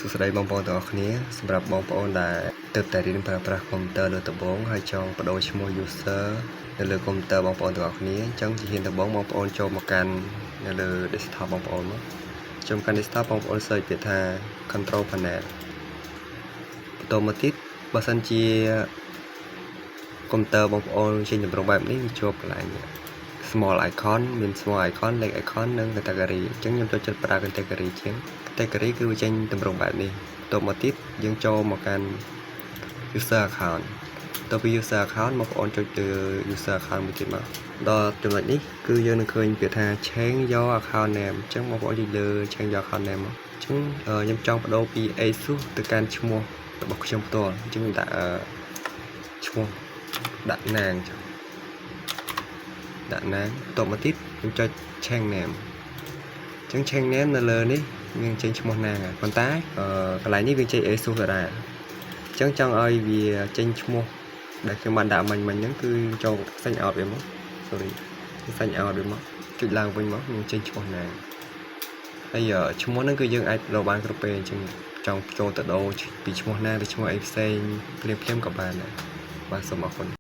សួស្តីបងប្អូនទាំងអស់គ្នាសម្រាប់បងប្អូនដែលទើបតែរៀនប្រើប្រាស់កុំព្យូទ័រលើដំបូងហើយចង់ប្ដូរឈ្មោះ user នៅលើកុំព្យូទ័របងប្អូនទាំងអស់គ្នាអញ្ចឹងជាហ៊ានដំបូងបងប្អូនចូលមកកាន់នៅលើ desktop បងប្អូនមកចូលមកកាន់ desktop បងប្អូន search ពាក្យថា control panel បន្តមកទៀតបើសិនជាកុំព្យូទ័របងប្អូនចេញទម្រង់បែបនេះវាជាប់កន្លែង small icon មាន small icon លេខ icon និង category អញ្ចឹងខ្ញុំចូលចិត្តប្រើ category ជាង category គឺវាចេញទម្រង់បែបនេះបន្ទាប់មកទៀតយើងចូលមកកាន់ user account បន្ទាប់ពី user account បងប្អូនចុចលើ user account មួយទៀតមកដល់ចំណុចនេះគឺយើងនឹងឃើញពាក្យថា change your account name អញ្ចឹងបងប្អូនចុចលើ change your account name មកអញ្ចឹងខ្ញុំចង់ប្ដូរពី ASUS ទៅកាន់ឈ្មោះរបស់ខ្ញុំផ្ទាល់អញ្ចឹងខ្ញុំដាក់ឈ្មោះដាក់ណាងចុះដាក់ណាងបន្ទាប់មកទៀតខ្ញុំចុច change name អញ្ចឹង change name នៅលើនេះវាចេញឈ្មោះណាងហើយប៉ុន្តែកន្លែងនេះវាចេញ ASUS ដដែលអញ្ចឹងចង់ឲ្យវាចេញឈ្មោះដែលខ្ញុំបានដាក់មិញមិញហ្នឹងគឺចូល sign out វាមក sorry sign out វាមកចុចឡើងវិញមកនឹងចេញឈ្មោះណាងហើយឈ្មោះហ្នឹងគឺយើងអាចប្ដូរបានគ្រប់ពេលអញ្ចឹងចង់ចូលទៅដូរពីឈ្មោះណាទៅឈ្មោះអីផ្សេងភ្លាមៗក៏បានដែរបាទសូមអរគុណ។